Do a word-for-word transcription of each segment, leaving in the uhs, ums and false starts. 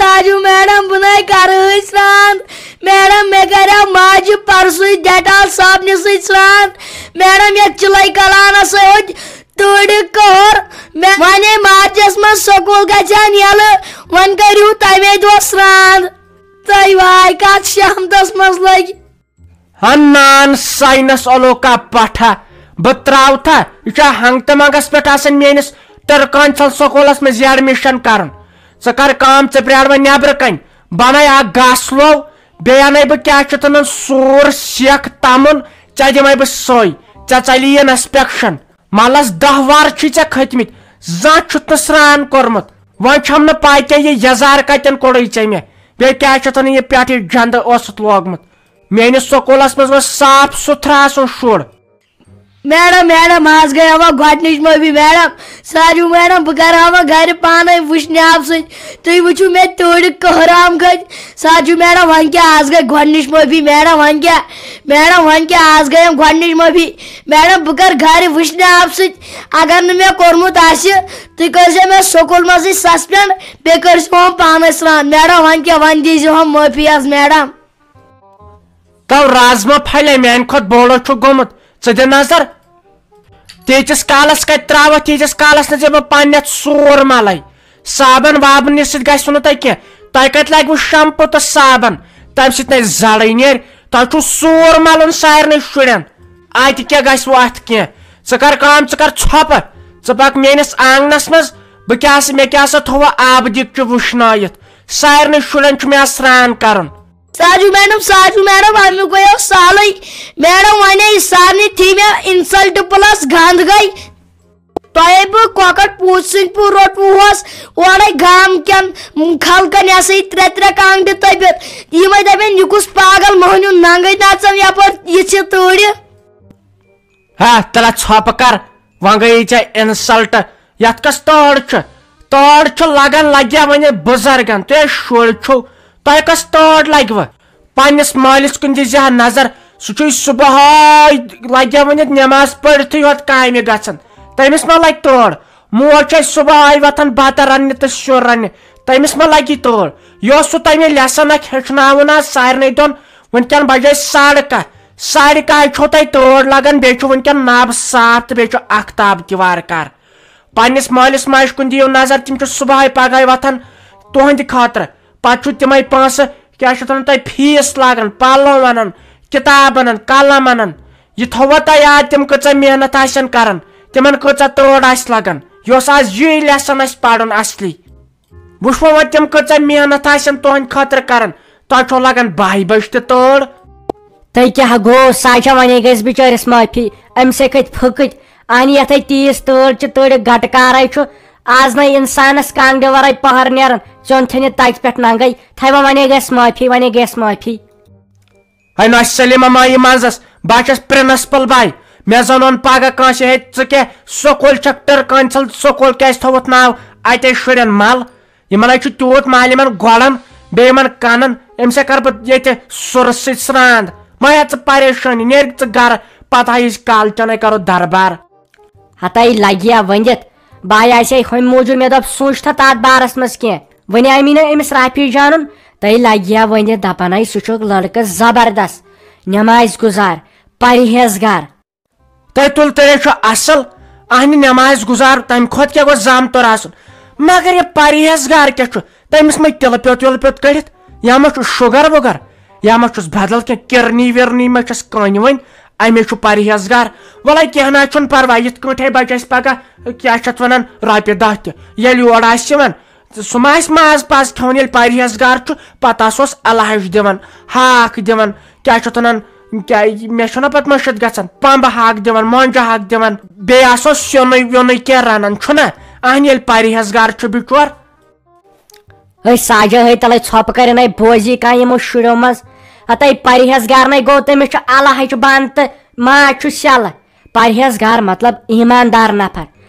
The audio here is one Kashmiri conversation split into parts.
ساجو میڈم، بہٕ نَے کَرٕ سرٛان۔ میڈم، مےٚ کَریو ماجہِ پرسُے ڈیٹال صابنہِ سۭتۍ سرٛان۔ میڈم، یَتھ چِلَے کلانَس سۭتۍ تۭرِ قہر۔ مےٚ وَنے مارچَس منٛز سکوٗل گژھِ ہا یَلہٕ، وۄنۍ کٔرِو تَمے دۄہ سرٛان۔ تۄہہِ واے کَتھ شامتَس منٛز لٔگۍ۔ ہن نان ساینس الوکا پٹھا، بہٕ تراوتھا، یہِ چھا ہنگ تہٕ منگس پٮ۪ٹھ آسان میٲنِس ٹرکانچل سکوٗلس منٛز یہِ ایڈمِشن کرُن؟ ژٕ کر کٲم، ژٕ پرٛار وۄنۍ نٮ۪برٕ کنۍ، بناے اکھ گاسہٕ لوو، بیٚیہِ انَے بہٕ کیٛاہ چھِ تَتھ ونان سوٗر سیکھ تمُن، ژےٚ دِمَے بہٕ سۄے، ژےٚ ژَلی یہِ انسپیکشن۔ ملس دہ وار چھی ژےٚ کھٔتمٕتۍ، زانٛہہ چھُتھ نہٕ سرٛان کوٚرمُت۔ وۄنۍ چھَم نہٕ پَے کینٛہہ یہِ یزار کَتٮ۪ن کوٚڑُے ژےٚ مےٚ۔ بیٚیہِ کیٛاہ چھِ تَتھ وَنان یہِ پٮ۪ٹھٕ جَندٕ اوسُتھ لوگمُت۔ میٛٲنِس سکوٗلَس منٛز گوٚژھ صاف سُتھرٕ آسُن شُر۔ میڈم، میڈم، آز گٔے اَوا گۄڈٕنِچ معٲفی، میڈم۔ ساجو میڈم، بہٕ کَرٕ ہا وۄنۍ گَرِ پانَے وٕچھنہِ آب سۭتۍ۔ تُہۍ وٕچھِو مےٚ تورِ کٔہرام گٔے۔ ساجو میڈم، وۄنۍ کیٛاہ، آز گٔے گۄڈٕنِچ معٲفی، میڈم، وۄنۍ کیٛاہ؟ میڈم، وۄنۍ کیٛاہ، آز گٔیم گۄڈٕنِچ معٲفی۔ میڈم، بہٕ کَرٕ گَرِ وٕچھنہِ آب سۭتۍ۔ اگر نہٕ مےٚ کوٚرمُت آسہِ، تُہۍ کٔرۍزیو مےٚ سکوٗل منٛزٕے سسپینڈ، بیٚیہِ کٔرۍزیوہم پانَے سرٛان۔ میڈم، وۄنۍ کیٛاہ، وۄنۍ دیٖزیوہم معٲفی حظ میڈم۔ تو رازما پھلے میانہِ کھۄتہٕ بوڑو چھُ گوٚمُت۔ ژٕ دِ نظر۔ تیٖتِس کالس کتہِ تراوتھ، تیٖتِس کالس نہٕ ژےٚ بہٕ پننہِ اَتھٕ سور ملے۔ صابن وابنہِ سۭتۍ گژھِ نہٕ تۄہہِ کینٛہہ۔ تۄہہِ کتہِ لگوٕ شمپو تہٕ صابن؟ تمہِ سۭتۍ نَے زڑٕے نیرِ۔ تۄہہِ چھُو سور ملُن سارنٕے شُرٮ۪ن۔ اتہِ کیٛاہ گژھِ وۄنۍ اتھ کینٛہہ؟ ژٕ کر کٲم، ژٕ کر ژھۄپہٕ۔ ژٕ پکھ میٲنِس آنگنس منٛز۔ بہٕ کیٛاہ سا، مےٚ کیٛاہ سا تھوٚوٕ آبہٕ دیٖگچہِ وٕشنٲیِتھ؟ سارنٕے شُرٮ۪ن چھُ مےٚ سرٛان کرُن۔ ساجو میڈم، ساجو میڈم، اَمیُک گٔیو سہلٕے۔ میڈم وَنے سارنٕے تھی مےٚ insult plus گنٛد گٔے۔ تۄہے بہٕ کۄکر پوٗژ سٕنٛدۍ پٲٹھۍ روٚٹوُہس اورے گام کٮ۪ن خلقن، یہِ ہسا یہِ ترٛےٚ ترٛےٚ کانٛگرِ تٔپِتھ۔ یِمے دَپن، یہِ کُس پاگل مۄہنیو ننٛگے نژان یپٲرۍ یِژھِ تۭرِ؟ ہا، تَلہ ژھۄپہٕ کر، وۄنۍ گٔیی ژےٚ insult۔ یتھ کس تٲڑ چھُ؟ تٲڑ چھُ لگان، لگیا وۄنۍ بُزرگن، تُہۍ ہے شُرۍ چھِو، تۄہہِ کس تٲڑ لگوٕ؟ پننِس مٲلِس کُن دِیٖزِ ہا نظر، سُہ چھُے صبحٲے لگیا وۄنۍ نٮ۪ماز پٔرِتھٕے یوت کامہِ گژھان، تٔمِس ما لگہِ تٲڑ؟ موج چھےٚ صبحٲے وۄتھان بتہٕ رننہِ تہٕ سیُن رننہِ، تٔمِس ما لگہِ تٲڑ؟ یہِ اوس سُہ تٔمۍ lesson اکھ ہیٚچھناوُن آز سارنٕے دۄن، وٕنکٮ۪ن بجے ساڑٕ کاہ، ساڑِ کاہہِ چھو تۄہہِ تٲڑ لگان، بیٚیہِ چھُ وٕنکٮ۪ن نب صاف تہٕ بیٚیہِ چھُ آختاب تہِ وارٕ کارٕ۔ پننِس مٲلِس ماجہِ کُن دِیِو نظر، تِم چھِ صبحٲے پگہٲے وۄتھان تُہنٛدِ خٲطرٕ۔ پتہٕ چھُ تِمے پونٛسہٕ، کیٛاہ چھِ وَنان تۄہہِ، fees لاگان، پلو اَنان، کِتاب اَنان، قلم اَنان۔ یہِ تھوٚوا تۄہہِ یاد، تِم کۭژاہ محنت آسن کران، تِمن کۭژاہ تٲڑ آسہِ لگان؟ یہِ اوس آز یی lesson اَسہِ پرُن اصلی۔ وٕچھو وۄنۍ تِم کۭژاہ محنت آسن تُہنٛدِ خٲطرٕ کران، تۄہہِ چھو لگان باہہِ بجہِ تہِ تٲڑ۔ تۄہہِ کیٛاہ گوٚو؟ ساجا وَنے گژھِ بِچٲرِس معٲفی، أمۍ سۭتۍ کھٔتۍ پھٕکٕتۍ۔ اَنہِ یَتھَے تیٖژ تٲڑ چھِ تٲڑِتھ گَٹہٕ کارَے چھُ۔ آز نَے اِنسانَس کانٛگرِ وَرٲے پَہَر نیران، ژیوٚن تھٲنِتھ تَتہِ پٮ۪ٹھ ننٛگَے۔ تھَے وۄنۍ وَنے گژھِ معٲفی، وَنے گژھِ معٲفی۔ ہے نہ سلیمہ ما یہِ منٛزس، بہٕ ہا چھَس principal بھاے۔ مےٚ زن ووٚن پگاہ کٲنٛسہِ، ہے ژٕ کیٛاہ سکوٗل چھکھ ٹٔرکٲنۍ ژھل، سکوٗل کیٛازِ تھوٚوُتھ ناو اَتہِ شُرٮ۪ن مل؟ یِمن ہے چھُ تیوٗت مال یِمن گۄڈن، بیٚیہِ یِمن کنن، أمِس ہے کرٕ بہٕ ییٚتہِ سُرٕ سۭتۍ سرٛان۔ ما ہےٚ ژٕ پریشٲنی، نیرِ ژٕ گرٕ، پتہٕ ہا یِژ کالچنے کرو دربار۔ ہتاے لگہِ ہا ؤنِتھ، بہٕ آیہِ آسہِ ہے ہُمہِ موٗجوٗب، مےٚ دوٚپ سوٗنٛچ تھا تتھ بارس منٛز کینٛہہ۔ وۄنۍ آیہِ مےٚ نہٕ أمِس رافی جانُن، تۄہہِ لگہِ ہا ؤنِتھ، دپان ہے سُہ چھُکھ لڑکہٕ زبردست، نمازِ گُزار، پرہیزگار۔ تۄہہِ تُل تیٚلہِ چھُ اصل، اہنہِ نمازِ گُزار، تمہِ کھۄتہٕ کیٛاہ گوٚژھ زامتُر آسُن؟ مگر یہِ پرہیزگار کیٛاہ چھُ؟ تٔمِس ما تِلہٕ پیوٚت وِلہٕ پیوٚت کٔڑِتھ؟ یا ما چھُس شُگر وُگر؟ یا ما چھُس بدل کینٛہہ کِرنی وِرنی ما چھَس کٔنۍ وٕنۍ؟ اَمے چھُ پرہیزگار۔ وَلَے کینٛہہ نہ حظ چھُنہٕ پرواے، یِتھ کٲٹھۍ ہے بَچہِ اَسہِ پَگاہ، کیٛاہ چھِ اَتھ وَنان، رۄپیہِ دَہ تہِ۔ ییٚلہِ یور آسہِ یِوان، تہٕ سُہ ما آسہِ ماز پاز کھٮ۪وان، ییٚلہِ پرہیزگار چھُ، پَتہٕ آسوس اَلہٕ ہَچہِ دِوان، ہاکھ دِوان، کیٛاہ چھِ اَتھ وَنان، کیٛاہ، مےٚ چھُنہ پَتہٕ مٔشِتھ گژھان، پَمبہٕ ہاکھ دِوان، مۄنٛجہِ ہاکھ دِوان، بیٚیہِ آسوس سیُنٕے ویُنٕے کینٛہہ رَنان، چھُنہ؟ اَہَن، ییٚلہِ پرہیزگار چھُ بِچور۔ ہے ساجا، ہے تلے ژھۄپہٕ کرن ہے بوزی کانٛہہ یِمو شُرٮ۪و منٛز۔ ہتے پرہیزگارنَے گوٚو، تٔمِس چھُ الہٕ ہَچہِ بنٛد تہٕ ماز چھُ سیلہٕ۔ پرہیزگار مطلب ایٖماندار نفر،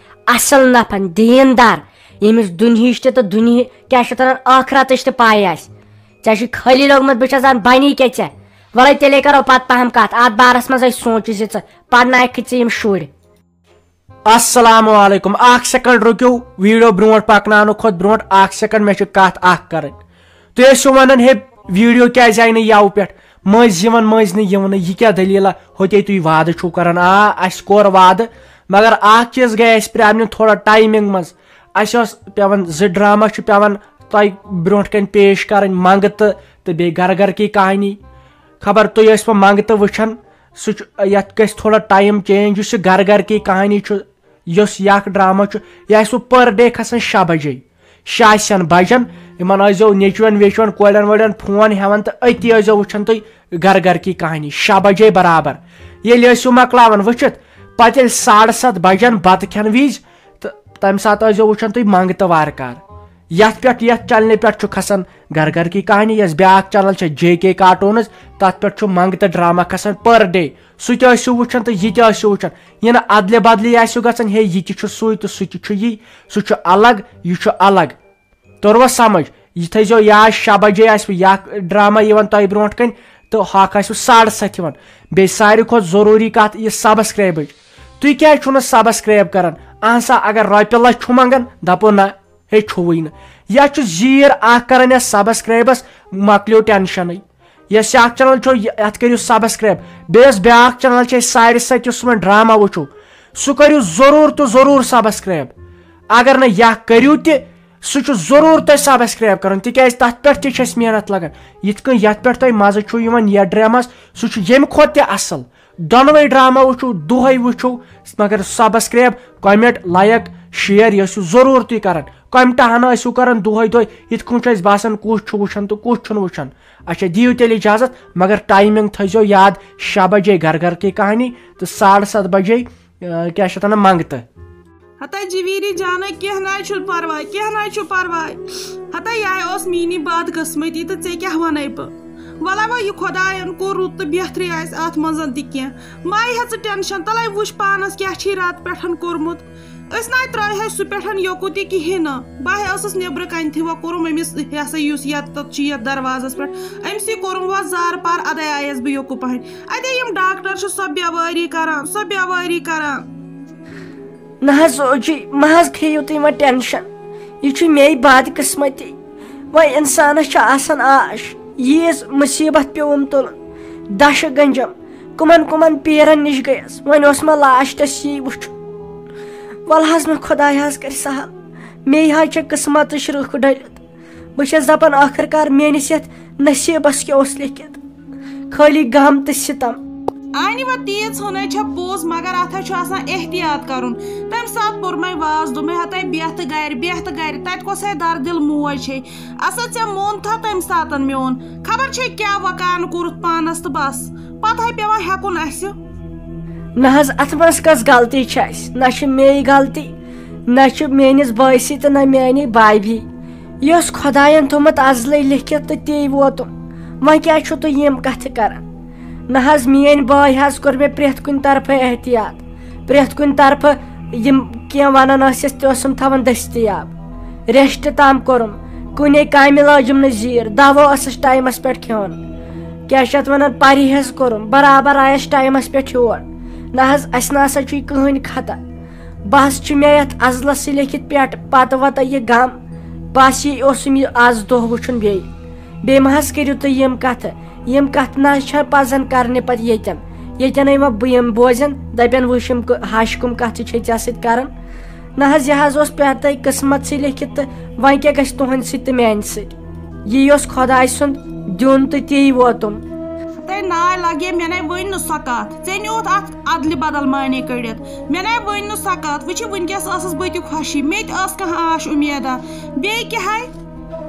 اصل نفر، دیٖندار، ییٚمِس دُنہِچ تہِ تہٕ دُنہِ-، کیٛاہ چھِ اَتھ وَنان، ٲخرتٕچ تہِ پَے آسہِ۔ ژےٚ چھُے خٲلی لوٚگمُت، بہٕ چھَس دَپان بَنی کیٛاہ ژےٚ؟ وَلَے تیٚلے کرو پتہٕ پہم کتھ، اتھ بارس منٛز ہے سونٛچہِ زِ ژٕ پرناوکھٕ ژٕ یِم شُرۍ۔ السلام علیکم، اکھ سیکنڈ رُکِو، ویڈیو برونٛٹھ پکناونہٕ کھۄتہٕ برونٛٹھ اکھ سیکنڈ، مےٚ چھِ کتھ اکھ کرٕنۍ۔ تُہۍ ٲسِو ونان، ہے، ویڈیو کیازِ آیہِ نہٕ یَوٕ پٮ۪ٹھ؟ مٔنٛزۍ یِوان، مٔنٛزۍ نہٕ یِوان، یہِ کیٛاہ دٔلیٖلہ؟ ہوٚتے تُہۍ وعدٕ چھِو کران، آ، اَسہِ کوٚر وعدٕ، مگر اکھ چیٖز گٔے اَسہِ problem تھوڑا ٹایمِنٛگ منٛز۔ اَسہِ اوس پٮ۪وان زٕ ڈرامہ چھُ پٮ۪وان تۄہہِ برونٛٹھ کَنہِ پیش کَرٕنۍ، منٛگتہٕ تہٕ بیٚیہِ گَرٕ گَرٕ کی کہانی۔ خبر تُہۍ ٲسۍوا منٛگتہٕ وٕچھان؟ سُہ چھُ، یَتھ گژھِ تھوڑا ٹایم چینج۔ یُس یہِ گَرٕ گَرٕ کی کہانی چھُ، یُس یہِ اَکھ ڈرامہ چھُ، یہِ آسہِ وۄنۍ per day کھسان شےٚ بجے، شےٚ آسن بجن۔ یِمن ٲسۍزیو نیٚچوٮ۪ن ویٚچوٮ۪ن، کورٮ۪ن وورٮ۪ن فون ہٮ۪وان تہٕ أتی ٲسۍزیو وٕچھان تُہۍ گَرٕ گَرٕ کی کہانی شےٚ بجے برابر۔ ییٚلہِ ٲسِو مۄکلاوان وٕچھِتھ، پتہٕ ییٚلہِ ساڑٕ ستھ بجن بتہٕ کھٮ۪نہٕ وِزِ، تہٕ تمہِ ساتہٕ ٲسۍزیو وٕچھان تُہۍ منٛگتہٕ وارٕ کارٕ۔ یتھ پٮ۪ٹھ، یتھ چینلہِ پٮ۪ٹھ چھُ کھسان گَرٕ گَرٕ کی کہانی، یۄس بیٛاکھ چینل چھےٚ جے کے کارٹونز، تتھ پٮ۪ٹھ چھُ منٛگتہٕ ڈرامہ کھسان per day۔ سُہ تہِ ٲسِو وٕچھان تہٕ یہِ تہِ ٲسِو وٕچھان۔ یہِ نہٕ ادلہِ بدلہِ آسِو گژھان، ہے، یہِ تہِ چھُ سُے تہٕ سُہ تہِ چھُ یی، سُہ چھُ الگ، یہِ چھُ الگ۔ توٚروا سمجھ؟ یہِ تھٲیزیو یاد، شےٚ بجے آسِوٕ یہِ اکھ ڈرامہ یِوان تۄہہِ برونٛٹھ کَنہِ تہٕ ہۄکھ آسِوٕ ساڑٕ ستھ یِوان۔ بیٚیہِ ساروی کھۄتہٕ ضروٗری کتھ، یہِ subscribeٕچ۔ تُہۍ کیٛازِ چھُو نہٕ subscribe کران؟ اہن سا، اگر رۄپیہِ لچھ چھُ منٛگان، دپو نہ، ہے چھُوٕے نہٕ۔ یا چھُ زیٖر اکھ کران یتھ subscribeس، مۄکلیو ٹینشنٕے۔ یۄس یہِ اکھ چینل چھو، یہِ، یتھ کٔرِو subscribe۔ بیٚیہِ یۄس بیٛاکھ چینل چھِ اَسہِ ساڑِ ستہِ، یُس وۄنۍ ڈرامہ وٕچھو، سُہ کٔرِو ضروٗر تہٕ ضروٗر subscribe۔ اگر نہٕ یہِ کٔرِو تہِ، سُہ چھُ ضروٗر تۄہہِ subscribe کرُن، تِکیازِ تتھ پٮ۪ٹھ تہِ چھِ اَسہِ محنت لگان۔ یِتھ کٔنۍ یتھ پٮ۪ٹھ تۄہہِ مزٕ چھُو یِوان یتھ ڈرامس، سُہ چھُ ییٚمہِ کھۄتہٕ تہِ اصل۔ دۄنوَے ڈرامہ وٕچھِو، دۄہے وٕچھِو، مگر subscribe، comment، like، share یہِ ٲسِو ضروٗر تُہۍ کران۔ comment ہنا ٲسِو کران دۄہے دۄہے، یِتھ کٔنۍ چھُ اَسہِ باسان کُس چھُ وٕچھان تہٕ کُس چھُنہٕ وٕچھان۔ اچھا، دِیِو تیٚلہِ اجازت، مگر timing تھٲیزیو یاد، شےٚ بجے گَرٕ گَرٕ کی کہانی تہٕ ساڑٕ ستھ بجے، آ، کیٛاہ چھِ اَتھ وَنان، منٛگتہٕ۔ ہتا جویری جانے، کینٛہہ نہ چھُ پرواے، کینٛہہ نہ چھُ پرواے۔ ہتا یہِ اوس میٛٲنی بدقسمتی تہٕ ژےٚ کیٛاہ وَنے بہٕ؟ وَلہ وۄنۍ یہِ خۄدایَن کوٚر رُت تہٕ بہترٕے آسہِ اَتھ منٛز تہِ کینٛہہ۔ مہ ہےٚ ژٕ tension، تَلَے وٕچھ پانَس کیٛاہ چھُے راتہٕ پٮ۪ٹھ کوٚرمُت۔ أسۍ نَے ترٛٲے ہے سُہ پٮ۪ٹھ یوکُن تہِ کِہیٖنۍ نہٕ۔ بہٕ ہے ٲسٕس نیٚبرٕ کَنہِ تھٕے، وۄنۍ کوٚرُم أمِس، یہِ ہسا یُس یَتھ تَتھ چھُ یَتھ دروازَس پٮ۪ٹھ، أمۍ سٕے کوٚرُم وۄنۍ زارٕ پار، اَدَے آیَس بہٕ یوکُن پَہَن۔ اَدے یِم ڈاکٹر چھِ سۄ بٮ۪وٲری کَران، سۄ بٮ۪وٲری کَران۔ نہ حظ اوجی، مہ حظ کھیٚیِو تُہۍ وۄنۍ tension۔ یہِ چھُ مے بدقسمتی۔ وۄنۍ اِنسانَس چھِ آسان آش، ییٖژ مُصیٖبت پیوٚوُم تُلُن۔ دَشہٕ گنٛجم، کٕمَن کٕمَن پیٖرَن نِش گٔیَس، وۄنۍ اوس مےٚ lastس یی وٕچھُن۔ وَلہٕ حظ مےٚ خۄداے حظ کَرِ سہل، مے حظ چھےٚ قٕسمَتٕچ رٕکھ ڈٔلِتھ۔ بہٕ چھَس دَپان، ٲخٕر کار میٛٲنِس یَتھ نصیٖبَس کیٛاہ اوس لیٚکھِتھ؟ خٲلی غم تہٕ سِتَم۔ آنی وۄنۍ تیٖژ ہُنے چھےٚ پوٚز، مگر اَتھ ہا چھُ آسان احتیاط کَرُن۔ تَمہِ ساتہٕ پوٚر مےٚ واز، دوٚپ مےٚ، ہَتَے بیٚہہ تہٕ گَرِ، بیٚہہ تہٕ گَرِ، تَتہِ کۄس ہے دَردِل موج چھے؟ اَسا ژےٚ مون تھا تَمہِ ساتَن میون، خبر چھے کیٛاہ وۄنۍ کان کوٚرُتھ پانَس تہٕ بَس، پَتہٕ ہے پٮ۪وان ہٮ۪کُن اَسہِ۔ نہ حظ، اَتھ منٛز کۄس غلطی چھِ اَسہِ؟ نہ چھِ میٚے غلطی، نہ چھِ میٛٲنِس بٲیسٕے تہٕ نہ میٛانہِ بابی۔ یہِ اوس خۄدایَن تھوٚمُت اَزلَے لیٚکھِتھ تہٕ تی ووتُم۔ وۄنۍ کیٛازِ چھُو تُہۍ یِم کَتھٕ کَران؟ نہ حظ، میٛٲنۍ بٲے حظ کوٚر مےٚ پرٛٮ۪تھ کُنہِ طرفہٕ احتیاط۔ پرٛٮ۪تھ کُنہِ طرفہٕ یِم کینٛہہ وَنان ٲسِس، تہِ اوسُم تھاوان دٔستیاب۔ rest تام کوٚرُم، کُنے کامہِ لٲجِم نہٕ زیٖر، دوا ٲسٕس ٹایمَس پٮ۪ٹھ کھٮ۪وان۔ کیٛاہ چھِ اَتھ وَنان، پرہیز کوٚرُم، برابر آیَس ٹایمَس پٮ۪ٹھ یور۔ نہ حظ، اَسہِ نہ سا چھُے کٕہٕنۍ خطا۔ بس چھُ مےٚ یَتھ اَزلَسٕے لیٚکھِتھ پٮ۪ٹھ پَتہٕ وَتہٕ یہِ غم۔ بس یی اوسُم یہِ آز دۄہ وٕچھُن بیٚیہِ۔ بیٚیہِ مہ حظ کٔرِو تُہۍ یِم کَتھٕ۔ یِم کَتھٕ نہ حظ چھےٚ پَزَن کَرنہِ پَتہٕ ییٚتٮ۪ن۔ ییٚتٮ۪ن وۄنۍ بہٕ یِم بوزن، دَپن، وٕچھ یِم کہٕ-، ہَش کٕم کَتھٕ چھے ژےٚ سۭتۍ کَران۔ نہ حظ، یہِ حظ اوس پٮ۪ٹھَے قٕسمَتسٕے لیٚکھِتھ تہٕ وۄنۍ کیٛاہ گژھِ تُہٕنٛدِ سۭتۍ تہٕ میٛانہِ سۭتۍ؟ یی اوس خۄداے سُنٛد دیُن تہٕ تی ووتُم۔ تۄہہِ ناے لگے، مےٚ نے ؤنۍ نہٕ سۄ کتھ۔ ژےٚ نیوٗتھ اتھ ادلہِ بدل معنی کٔڑِتھ۔ مےٚ نے ؤنۍ نہٕ سۄ کتھ۔ وٕچھِ، وٕنکیٚس ٲسٕس بہٕ تہِ خۄشی، مےٚ تہِ ٲس کانٛہہ آش اُمیدا۔ بیٚیہِ کیٛاہ ہے؟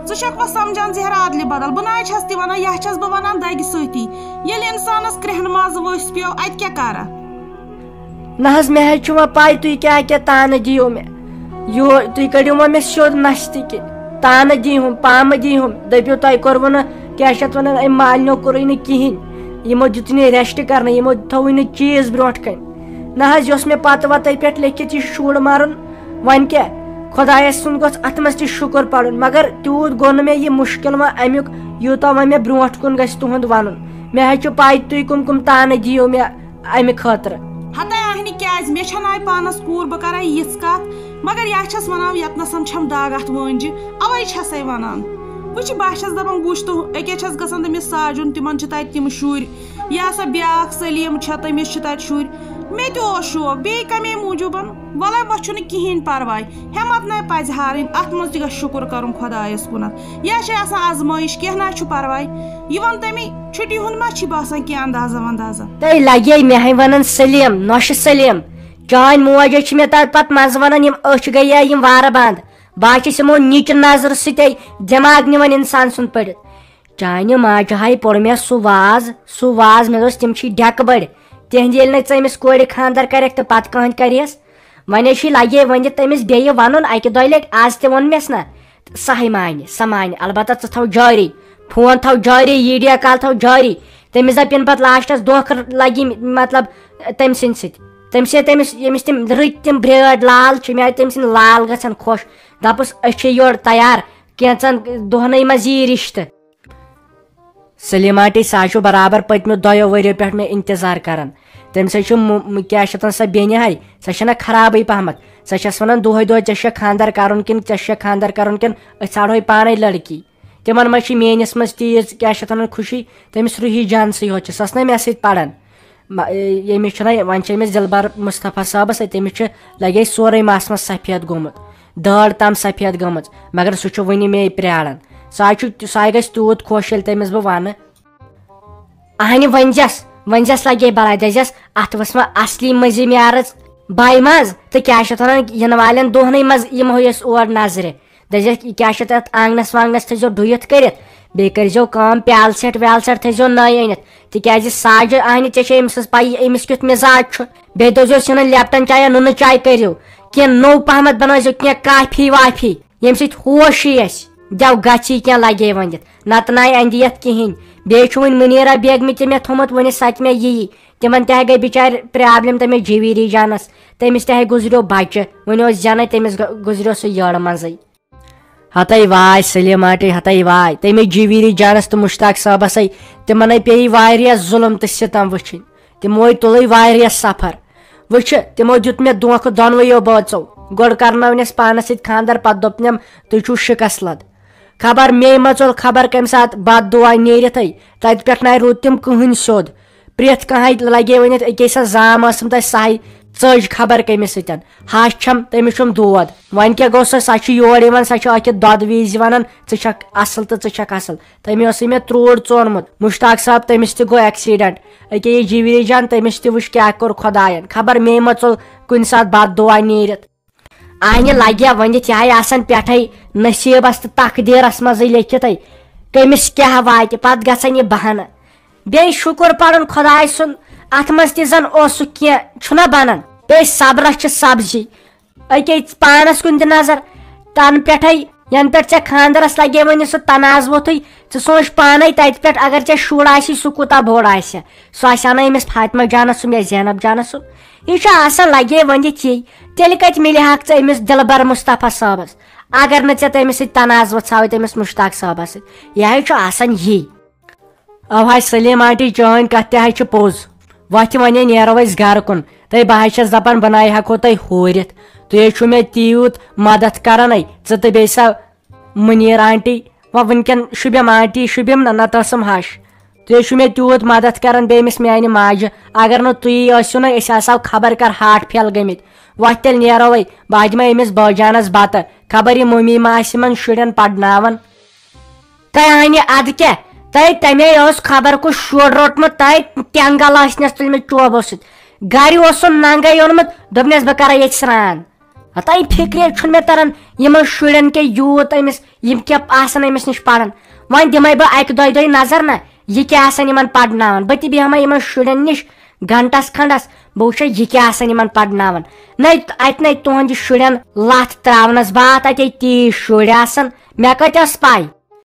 ژٕ چھکھ وۄنۍ سمجھان زہرا ادلہِ بدل؟ بہٕ ناے چھس تہِ ونان، یا چھس بہٕ ونان دگہِ سۭتی۔ ییٚلہِ انسانس کرٛیٚہنہٕ منٛزٕ ؤسۍ پیوٚو، اتہِ کیٛاہ کرٕ؟ نہ حظ، مےٚ حظ چھُ وۄنۍ پَے تُہۍ کیٛاہ کیٛاہ تانہٕ دِیِو مےٚ۔ یہِ، تُہۍ کٔڑِو وۄنۍ مےٚ سیوٚد نَستہِ کِنۍ۔ تانہٕ دِیہُم، پامہٕ دِیہُم، دٔپِو تۄہہِ کوٚروٕ نہٕ، کیٛاہ چھِ اَتھ وَنان، أمۍ مالنیو کوٚرُے نہٕ کِہیٖنۍ۔ یِمو دیُت نہٕ rest کَرنہٕ، یِمو تھوٚوُے نہٕ چیٖز برونٛٹھ کَنہِ۔ نہ حظ، یہِ اوس مےٚ پَتہٕ وَتَے پٮ۪ٹھ لیٚکھِتھ یہِ شُر مَرُن۔ وۄنۍ کیٛاہ؟ خۄدایَس سُنٛد گوٚژھ اَتھ منٛز تہِ شُکُر پَرُن، مگر تیوٗت گوٚو نہٕ مےٚ یہِ مُشکِل وۄنۍ اَمیُک، یوٗتاہ وۄنۍ مےٚ برونٛٹھ کُن گژھِ تُہُنٛد وَنُن۔ مےٚ حظ چھُ پَے تُہۍ کٕم کٕم تانہٕ دِیِو مےٚ۔ امہِ خٲطرٕ۔ ہتاے آہنہِ کیازِ؟ مےٚ چھنہٕ آے پانس کوٗر، بہٕ کرے یِژھ کتھ، مگر یا چھس ونان یتنسن چھم دگ اتھ وٲنجہِ، اوے چھسے ونان۔ وٕچھ، بہٕ چھَس دَپان، وٕچھ تہٕ أکیٛاہ چھَس گژھان تٔمِس ساجُن، تِمَن چھِ تَتہِ تِم شُرۍ، یا سۄ بیٛاکھ سلیٖم چھےٚ، تٔمِس چھِ تَتہِ شُرۍ۔ مےٚ تہِ اوس شوق، بیٚیہِ کَمے موٗجوٗبَن؟ وَلَے، وۄنۍ چھُنہٕ کِہیٖنۍ پَرواے، ہٮ۪مَتھ نَے پَزِ ہارٕنۍ، اَتھ منٛز تہِ گژھِ شُکُر کَرُن خۄدایَس کُنَتھ۔ یا چھِ آسان آزمٲیِش، کینٛہہ نہ چھُ پَرواے۔ یہِ وَن تَمے، چھُٹی ہُنٛد ما چھی باسان کینٛہہ اندازہ وندازہ؟ تۄہہِ لگے مےٚ ہے ونان سلیٖم، نۄشہِ سلیٖم، چٲنۍ موج ہے چھِ مےٚ تتھ پتہٕ منٛزٕ ونان، یِم أچھ گٔیے یِم وارٕ بنٛد۔ بہٕ ہا چھَس یِمو نِچہِ نظرٕ سۭتے دٮ۪ماغ نِوان انسان سُنٛد پٔڑِتھ۔ چانہِ ماجہِ ہاے پوٚر مےٚ سُہ واز، سُہ واز، مےٚ دوٚپُس، تِم چھی ڈٮ۪کہٕ بٔڑۍ۔ تِہنٛدِ ییٚلہِ نہٕ ژٕ أمِس کورِ خانٛدر کرکھ تہٕ پتہٕ کٕہٕنٛدِ کریس؟ وۄنۍ ہے چھُے لگے ؤنِتھ تٔمِس بیٚیہِ ونُن، اکہِ دۄیہِ لٹہِ، از تہِ ووٚن مےٚ نا، سۄ ہے مانہِ، سۄ مانہِ۔ البتہ ژٕ تھاو جٲری، فون تھاو جٲری، ییٖڈیا کال تھاو جٲری۔ تٔمِس دپ یِنہٕ پتہٕ لاسٹس دھوکہٕ لگہِ، مطلب، تٔمۍ سٕنٛدِ سۭتۍ۔ تٔمۍ سۭتۍ، تٔمِس، ییٚمِس تِم رٕتۍ تِم برٛٲڑۍ لال چھِ، مےٚ آیہِ تٔمۍ سٕنٛدۍ لال گژھن خۄش۔ دپُس، أسۍ چھِ یورٕ تیار، کینٛژن دۄہنٕے منٛز یی رشتہٕ۔ سلیمہ آنٹی، سۄ حظ چھُ برابر پٔتمیو دۄیو ؤریو پٮ۪ٹھ مےٚ انتظار کران۔ تٔمِس حظ چھُ مُ-، مُ-، کیٛاہ چھِ اتھ ونان، سۄ بیٚنہِ ہاے، سۄ چھےٚ نہ خرابٕے پہمتھ۔ سۄ چھَس ونان دۄہے دۄہے، "ژےٚ چھےٚ خانٛدر کرُن کِنہٕ ژےٚ چھےٚ خانٛدر کرُن کِنہٕ أسۍ ژھانڈہوے پانے لڑکی؟" تِمن منٛز چھِ میٲنِس منٛز تیٖژ، کیٛاہ چھِ اتھ ونان، خوشی، تٔمِس روحی جانسٕے یوت چھِ، سۄ ٲس نہ مےٚ سۭتۍ پران۔ مہ-، ییٚمِس چھُنہ، وۄنۍ چھِ أمِس دِلبر مصطفیٰ صٲبس سۭتۍ، تٔمِس چھُ لگے سورُے مس مس سفید گوٚمُت، دٲڑ تام سفید گٔمٕژ، مگر سُہ چھُ وُنہِ مے پرٛاران۔ سُہ حظ چھُ، سُہ حظ گژھِ تیوٗت خۄش، ییٚلہِ تٔمِس بہٕ ونہٕ۔ اہنہِ ؤنۍزٮ۪س، ؤنۍزٮ۪س لگے بلاے، دٔپۍزٮ۪س، اتھ ؤژھ وۄنۍ اصلی مٔنٛزِم یارٕژ باے منٛز، تہٕ کیٛاہ چھِ اتھ ونان، یِنہٕ والٮ۪ن دۄہنٕے منٛز یِمہو أسۍ اور نظرِ۔ دٔپۍزٮ۪س، یہِ کیٛاہ چھِ تتھ آنٛگنس وانٛگنس تھٲیزیو ڈُیِتھ کٔرِتھ، بیٚیہِ کٔرۍزیو کٲم، پیالہٕ سٮ۪ٹ ویالہٕ سٮ۪ٹ تھٲیزیو نٔے أنِتھ، تِکیٛازِ ساجہِ اہنہِ، ژےٚ چھے أمۍ سٕنٛز پَیی، أمِس کیُتھ مِزاج چھُ۔ بیٚیہِ دٔپۍزیوس، یہِ نہٕ لیپٹن چاے یا نُنہٕ چاے کٔرِو کینٛہہ، نوٚو پہمتھ بنٲیزیو کینٛہہ کافی وافی، ییٚمہِ سۭتۍ ہوش یی اَسہِ۔ دٮ۪و گژھی کینٛہہ لگے ؤنِتھ، نتہٕ ناے اندِ یتھ کِہینۍ۔ بیٚیہِ چھُ وُنہِ مُنیٖرا بیگمہِ تہِ مےٚ تھوٚمُت وُنہِ، سۄ تہِ مےٚ یِیہِ۔ تِمن تہِ ہے گٔے بِچارِ پرابلم تٔمِس جویری جانس، تٔمِس تہِ ہے گُزریو بچہِ، وُنہِ اوس زینٕے، تٔمِس گ-، گُزریو سُہ یٔڑ منٛزٕے۔ ہتے واے سلیمہ آنٹی، ہتے واے، تٔمِس جویری جانس تہٕ مشتاق صٲبس ہے، تِمن ہے پیٚیہِ واریاہ ظلم تہٕ ستم وٕچھِنۍ۔ تِمو ہے تُلٕے واریاہ سفر۔ وٕچھِ، تِمو دیُت مےٚ دھوکہٕ دۄنوٕیو بٲژو۔ گۄڈٕ کرنٲونس پانس سۭتۍ خانٛدر، پتہٕ دوٚپنم، "تُہۍ چھِو شکست لد۔" خبر مے مہ ژوٚل خبر کمہِ ساتہٕ بد دُعا نیٖرِتھٕے، تتہِ پٮ۪ٹھ نَے روٗد تِم کٕہٕنۍ سیوٚد۔ پرٛٮ۪تھ کانٛہہ لگے ؤنِتھ، أکے سۄ زام ٲسٕم تۄہہِ سہے ژٔج خبر کٔمِس سۭتۍ۔ ہش چھم، تٔمِس چھُم دود۔ وۄنۍ کیٛاہ گوٚو سۄ، سۄ چھِ یور یِوان، سۄ چھِ أکِس دۄدٕ وِزِ ونان، "ژٕ چھکھ اصل تہٕ ژٕ چھکھ اصل۔" تٔمۍ اوسُے مےٚ تروڑ ژونمُت۔ مشتاق صٲب، تٔمِس تہِ گوٚو accident۔ أکے یہِ جویری جان، تٔمِس تہِ وٕچھ کیٛاہ کوٚر خۄداین۔ خبر مے مہ ژوٚل کُنہِ ساتہٕ بد دُعا نیٖرِتھ۔ آنہِ لگیا ؤنِتھ، یہِ ہاے آسان پٮ۪ٹھے نصیٖبس تہٕ تقدیٖرس منٛزٕے لیکھِتھے، کٔمِس کیٛاہ واتہِ، پتہٕ گژھن یہِ بہانہٕ۔ بیٚیہِ شُکُر پرُن خۄداے سُنٛد، اتھ منٛز تہِ زن اوسُکھ کینٛہہ، چھُنہ بنان۔ بیٚیہِ صبرس چھِ سبزی۔ أکے پانس کُن تہِ نظر، تنہٕ پٮ۪ٹھے، ینہٕ پٮ۪ٹھ ژےٚ خانٛدرس لگے وۄنۍ سُہ تنازٕ ووٚتھُے، ژٕ سونٛچ پانے تتہِ پٮ۪ٹھ، اگر ژےٚ شُر آسی، سُہ کوٗتاہ بوٚڑ آسہِ، سُہ آسہِ ہا نہٕ أمِس فاطمہ جانس سُنٛد یا زینب جانس سُنٛد۔ یہِ چھُ آسان لگے ؤنِتھ یی، تیٚلہِ کتہِ مِلہِ ہاکھ ژٕ أمِس دِلبر مصطفیٰ صٲبس، اگر نہٕ ژےٚ تٔمِس سۭتۍ تنازٕ وژھاوے، تٔمِس مشتاق صٲبس سۭتۍ؟ یہِ حظ چھُ آسان یی۔ او حظ سلیٖم آنٹی، چٲنۍ کتھ تہِ حظ چھِ پوٚز۔ وۄتھِ وۄنۍ نیرو أسۍ گرٕ کُن۔ تہٕ بہٕ حظ چھَس دپان، بہٕ نَے ہٮ۪کو تۄہہِ ہورِتھ۔ تُہۍ حظ چھِو مےٚ تیوٗت مدد کران، ژٕ تہٕ بیٚیہِ سۄ مُنیٖر آنٹی۔ وۄنۍ وٕنکٮ۪ن شُبٮ۪م آنٹی، شُبٮ۪م نہ، نتہٕ ٲسٕم ہش۔ تُہۍ حظ چھِو مےٚ تیوٗت مدد کران، بیٚیہِ أمِس میانہِ ماجہِ۔ اگر نہٕ تُہی ٲسِو نہ، أسۍ آسہو خبر کر ہارٹ فیل گٔمٕتۍ۔ وۄتھ تیٚلہِ نیرو وۄنۍ، بہٕ دِمے أمِس بٲجانس بتہٕ۔ خبر یہِ مٔمی ما آسہِ یِمن شُرٮ۪ن پرناوان۔ تۄہہِ اَنہِ اَدٕ کیٛاہ؟ تۄہہِ تَمے اوس خبر کُس شُر روٚٹمُت، تۄہہِ تٮ۪نٛگل ٲسنَس تُلمٕتۍ ٹوبو سۭتۍ۔ گرِ اوسُن ننٛگے اوٚنمُت، دوٚپنَس، "بہٕ کرے ییٚتہِ سرٛان۔" تۄہہِ فِکرے چھُنہٕ مےٚ تران، یِمن شُرٮ۪ن کیٛاہ یوٗت أمِس، یِم کیٛاہ آسن أمِس نِش پران۔ وۄنۍ دِمے بہٕ اَکہِ دۄیہِ دۄہہِ نظر نہ، یہِ کیٛاہ آسن یِمن پرناوان۔ بہٕ تہِ بیٚہمے یِمن شُرٮ۪ن نِش گھنٹس کھنڈس، بہٕ وٕچھے یہِ کیٛاہ آسن یِمن پرناوان۔ نَے اَتہِ نَے تُہنٛدِ شُرٮ۪ن لتھ تراونس، باتھ اَتے تیٖتۍ شُرۍ آسن، مےٚ کتہِ ٲس پَے؟